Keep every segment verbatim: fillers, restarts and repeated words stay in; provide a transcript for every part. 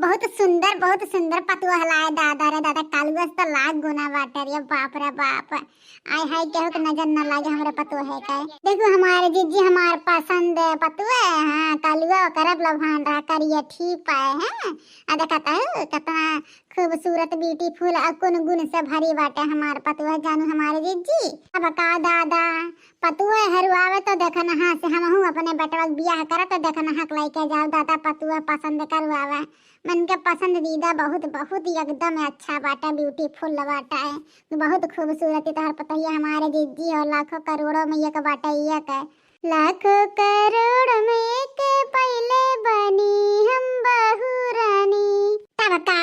बहुत सुंदर, बहुत सुंदर पतोह लाए दादा रे दादा, कलुआ से तो लाख गुना बाटे रे बाप रे बाप। आय हाय, केहू के नजर न लागे हमरे पतोह है का। देखो हमारे जीजी हमार पसंद पतोह है, हाँ, कलुआ ओकरे लोभान रहा, करिया ठीक पाए हैं। आ देखत हऊ कितना खूबसूरत, beautiful, आ कुन गुन से भरी बाटे हमार पतोह जानू हमारे जीजी। अब का दादा, पतोह हरुआवे तो देखन हाँ से हमहू अपने बेटवा के बियाह करब तो देखन हक लइके जाओ दादा, पतोह पसंद करवावे। मन के पसंदीदा बहुत, बहुत ही एकदम अच्छा बाटा, beautiful बाटा है, बहुत खूबसूरत है तोहर पतोहिया हमारे जीजी हो, लाखों करोड़ों में एक बाटा एक है। लाखों करोड़ में एक पहिले बनी हम बहू रानी। तब का,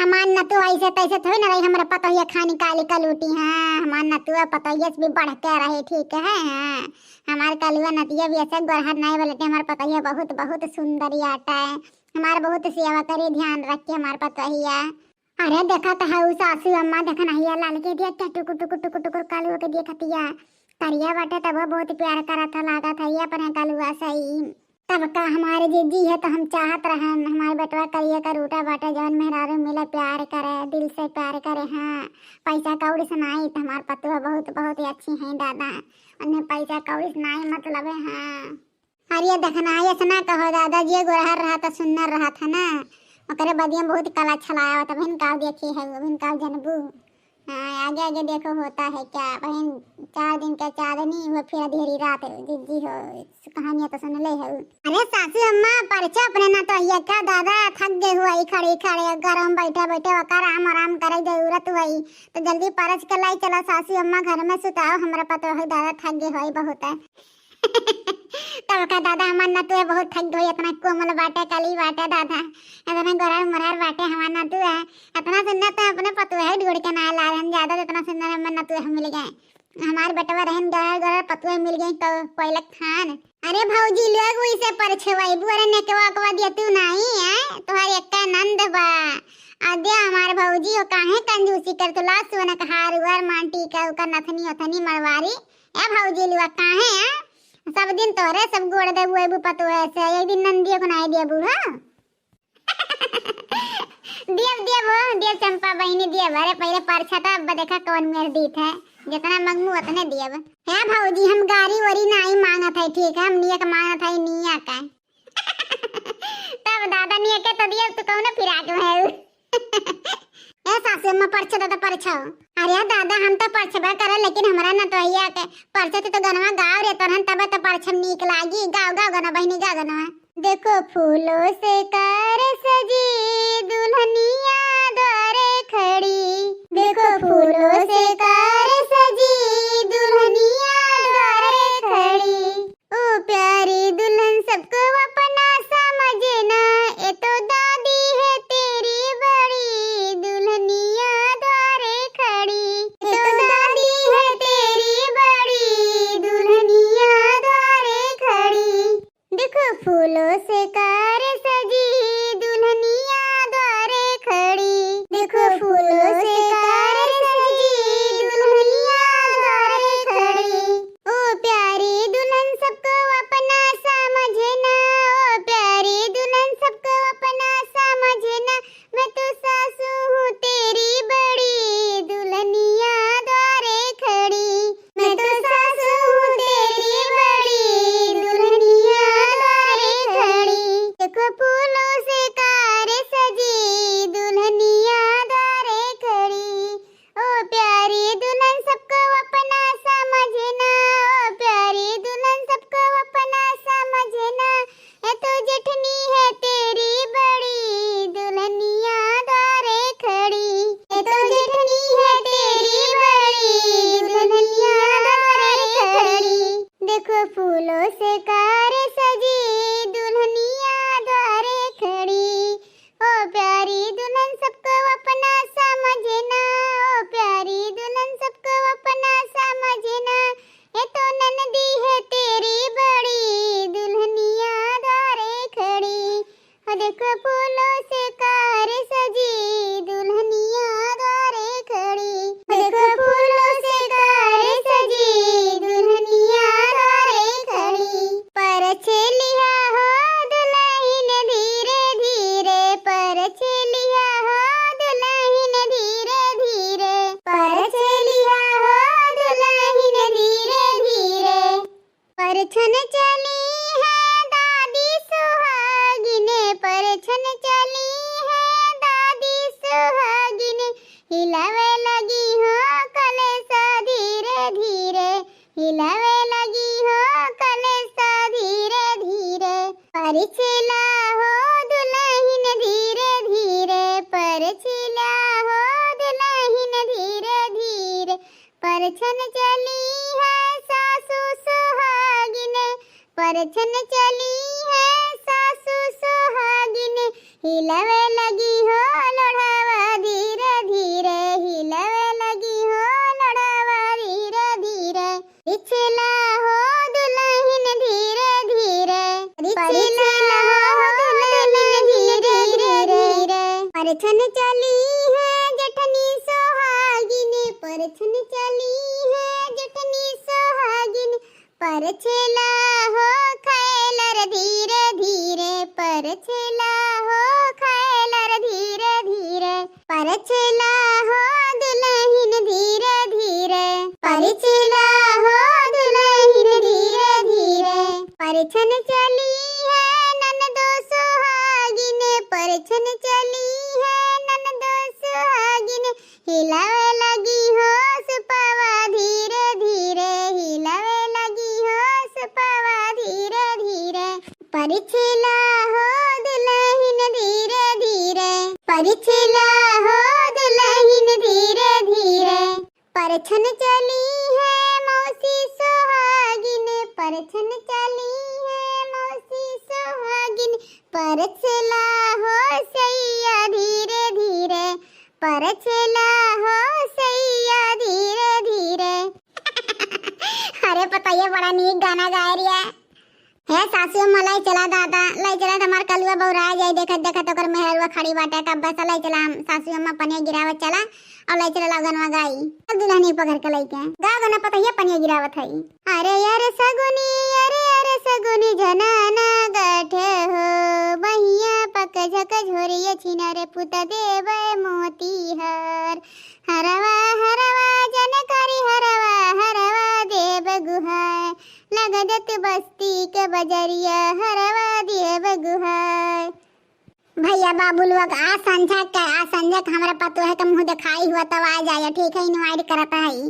हमार नतुआ ऐसे तैसे थोड़ी ना रही, हमरा पतोहिया खानी काली कलूटी, हाँ, हमार नतुआ पतोहिया से भी बढ़ के रही, ठीक है, हाँ। हमार कलुआ नतिया भी ऐसे गोरहर नहीं बोलते, हमार पतोहिया बहुत, बहुत सुंदर आटा है, हमार बहुत सेवा करी, ध्यान रखे हमार पतोहिया। अरे देखत हऊ सासू अम्मा, देखन हिया लाल के दिया क्या टुकुर टुकुर टुकुर टुकुर कालू के दिया खतिया। करिया बाटे तब बहुत प्यार करत है, लागत है ये अपने कलुआ सही। तब का हमारे जीजी है तो हम चाहत रहन हमारे बेटवा करिया का रूटा बाटे, जवन मेहरारू मिले प्यार करे, दिल से प्यार करे। हाँ, पैसा कौड़ी से नाई तो हमार पतुआ बहुत बहुत ही अच्छी है दादा, उन्हें पैसा कौड़ी से नाई मतलब है। हाँ। अरे देखना, ऐसा ना कहो दादा, जे गोरहर रहा था, सुन्नर रहा था ना, ओकरे बदिया में बहुत कला छलाया होता। बहन का देखी है, बहन का जनबू। हाँ, आगे आगे देखो होता है क्या। बहन, चार दिन का चांदनी हो, फिर अंधेरी रात, जीजी हो, कहानियाँ तो सुन ले हो। अरे सासू अम्मा, परछो अपने नतोहिया का दादा, थक गए हुआ ई खड़े खड़े, घर में बैठे बैठे ओका आराम आराम करे जरूरत हुई, तो जल्दी परछ के लाई चलो सासू अम्मा, घर में सुताओ हमरा पतोह दादा, थक गए हुई बहुत है। तब का दादा, हमार नतुआ बहुत थक गई, इतना कोमल बाटे, कली बाटे दादा, इतना गोरहर मोरहर बाटे हमार नतुआ। इतना सुंदर तो अपने पतोह ढूंढ के ना ला रहन, ज्यादा तो इतना सुंदर हमार नतुआ मिल गए। हमार बेटवा रहन गोरहर गोरहर, पतोह मिल गई तो कोयलक थान। अरे भौजी लोग, वैसे परछवाई बुअर नेकवा कवा दिया तू नहीं है, तोहार एक नंद बा। अदे हमार भौजी हो, काहे कंजूसी कर तू, ला सोना का हार उर, मांग टीका उका, नथनी ओथनी मरवारी। ए भौजी लुआ, काहे, आ? सब दिन तोरे सब गोड़ देबू, एबू पतोह से, एक दिन नंदियो को नाई देबू, हाँ? देब, देब हो, देब चंपा बहिनी, देब। अरे पहिले परछा त, अब देखा कौन मेर दीत है। जितना मंगू उतने देब। हे भौजी, हम गारी वारी नाई मांगत है, ठीक है? हम नियक मांगत है, नियक है। तब दादा नियके तो दिया, तू कौन फिराक में है? ए सासू अम्मा, परछो दादा, परछो। अरे दादा, हम तो परछबे करे, लेकिन हमरा नतोहिया के परछे तो गनवा गाव रे, तोरहन तबे तो परछम नीक लागी। गाव, गाव गनवा बहिनी, गाव गनवा। देखो फूलों से कार सजी दुल्हनिया द्वारे खड़ी, देखो फूलों से कार सजी दुल्हनिया द्वारे खड़ी। ओ प्यारी दुल्हन सबको अपना समझना, ये तो दादी है तेरी बड़ी, दुल्हनिया द्वारे खड़ी। ये तो दादी है तेरी बड़ी, दुल्हनिया द्वारे खड़ी। देखो फूलों से कार सजी दुल्हनिया द्वारे खड़ी, देखो फूलों से कार सजी दुल्हनिया द्वारे खड़ी। ओ प्यारी दुल्हन सबको अपना समझना, ओ प्यारी दुल्हन सबको अपना समझना, मैं तो सासू हूँ तेरी बड़ी, दुल्हनिया द्वारे खड़ी। मैं तो सासू हूँ तेरी बड़ी, दुल्हनिया द्वारे खड़ी। देखो फूलों से कार सजी दुल्हनिया द्वारे खड़ी। ओ प्यारी दुल्हन सबको अपना समझना, ओ प्यारी दुल्हन सबको अपना समझना, ये तो जेठनी है तेरी बड़ी, दुल्हनिया द्वारे खड़ी। ये तो जेठनी है तेरी बड़ी, दुल्हनिया द्वारे खड़ी। देखो फूलों से कार सजी दुल्हनिया द्वारे खड़ी। ओ प्यारी दुल्हन सबको अपना समझना, ओ प्यारी दुल्हन सबको अपना समझना, ये तो ननदी है तेरी बड़ी, दुल्हनिया द्वारे खड़ी। ओ देखो फूलों से कार सजी दुल्हनिया द्वारे खड़ी। ओ देखो फूलों से कार सजी दुल्हनिया द्वारे खड़ी। परछे लिहा हो दुल्हन धीरे धीरे, परछे चली है दादी सुहागिन, हिलावे लगी हो कलेसा धीरे धीरे, हिलावे लगी हो कलेसा धीरे धीरे। परिछला हो दुलहिन धीरे धीरे, परिछला हो दुलहिन धीरे धीरे। परछन चली है सासु सुहागिन, परछन चली है सासु सुहागिन, हिलावे लगी हो लोढ़ावा धीरे धीरे, हिलावे लगी हो लोढ़ावा धीरे धीरे। परिछला हो दुलहिन धीरे धीरे, परिछला हो दुलहिन धीरे धीरे। परछन चली है जेठनी सुहागिन, परछन चली है जेठनी सुहागिन, परछला हो खैलर धीरे धीरे, परछला हो खैलर धीरे धीरे। परछला हो दुलहिन धीरे धीरे, परिछला हो दुलहिन धीरे धीरे। परछन चली है ननदो सुहागिन, परछन चली है ननदो सुहागिन, हिलावे लगी हो सुपवा धीरे धीरे, हिलावे लगी हो सुपवा धीरे धीरे। परिछला हो दुलहिन धीरे धीरे, परिछला हो दुलहिन धीरे धीरे। परछन चली है मौसी सुहागिन, परछन चली है मौसी सुहागिन, परछला हो सैया धीरे धीरे, परछला हो सैया धीरे धीरे। अरे पतैया बड़ा नीक गाना गाए रिया। हे सासू अम्मा, लाई चला दादा, लाई चला त हमार कलुआ बौरा जाई। देखत देखत ओकर मेहरुआ खड़ी बाटे, कब बस लाई चला हम सासू अम्मा पनिया गिरावत चला, और लाई चला लगनवा गाई। चल दुलहनी पकड़ के लइके गा गाना पतैया पनिया गिरावत हई। अरे यार सगुनी, अरे यार सगुनी झनाना गाठ हो, बहिया पक झक झोरिया छिना रे पुत देवे मोती हार। हरवा हरवा जन करी हरवा, हरवा देव गुहाय, लगदत बस्ती के बजरिया, हरवा देव गुहाय। भैया बाबू लोग, आज संझा के, आज संझा के हमरा पतोह के मुँह देखाई हुआ तब आ जाए, ठीक है, invite करत हई।